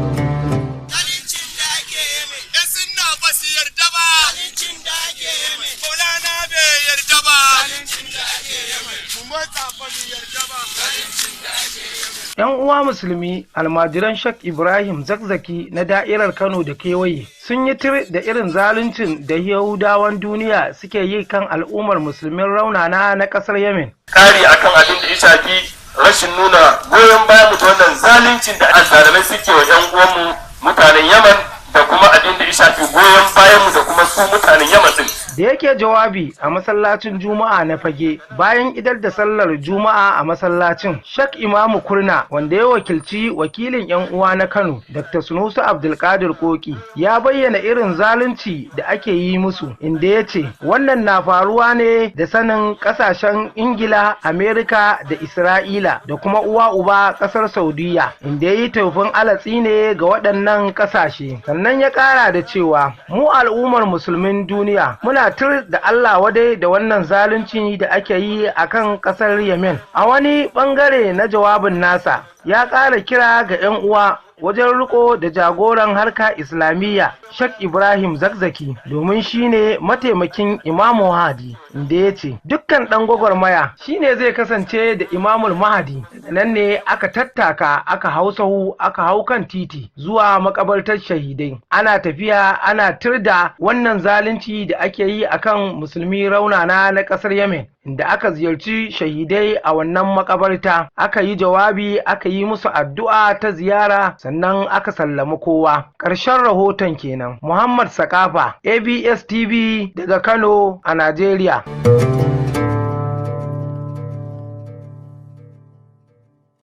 Zalincin da ake yi mai. 'Yan sunna ba su yarda ba. Zalincin da ake yi mai. Maulana bai yarda ba. Zalincin da ake yi mai. Mu motsa ba mu yarda ba. Zalincin da ake yi mai. 'Yan uwa Musulmi, almajiran Shak Ibrahim Zakzaki na da'irar Kano da kewaye sun yi tir da irin zaluncin da Yahudawan duniya suke yi kan al'ummar Musulmin raunana na ƙasar Yemen. Kari akan abin da ya shafi rashin nuna goyon bayan mu da wannan zaluncin da azzalamai suke wa 'yan uwanmu mutanen Yaman, da kuma abin da ya shafi goyon bayan mu da kuma su mutanen Yaman din. Da yake jawabi a masallacin Juma'a na Fage bayan idar da sallar Juma'a a masallacin, Shak Imamu Kurna, wanda ya wakilci wakilin 'yan uwa na Kano, Dr. Sunusi Abdulkadir Koki, ya bayyana irin zalunci da ake yi musu, inda ya ce wannan na faruwa ne da sanin kasashen Ingila, Amerika da Isra'ila da kuma uwa uba kasar Saudiya, inda ya yi tofin alatsi ne ga waɗannan kasashe. Sannan ya ƙara da cewa mu al'ummar Musulmin duniya muna tir da Allah wadai da wannan zalunci da ake yi a kan ƙasar Yemen. A wani ɓangare na jawabin nasa, ya ƙara kira ga 'yan uwa wajen riko da jagoran harka Islamiyya, Shak Ibrahim Zakzaki, domin shine mataimakin Imamu Mahdi, inda ya ce dukkan ɗan gwagwarmaya shine zai kasance da Imamul Mahdi. Nan ne aka tattaka, aka hau sahu, aka hau kan titi zuwa makabartar shahidai, ana tafiya ana tirda wannan zalunci da ake yi akan Musulmi raunana na ƙasar Yemen, inda aka ziyarci shahidai a wannan makabarta, aka yi jawabi, aka yi musu addu'a ta ziyara, sannan aka sallami kowa. Ƙarshen rahoton kenan. Muhammad Sakafa, ABS TV, daga Kano a Najeriya.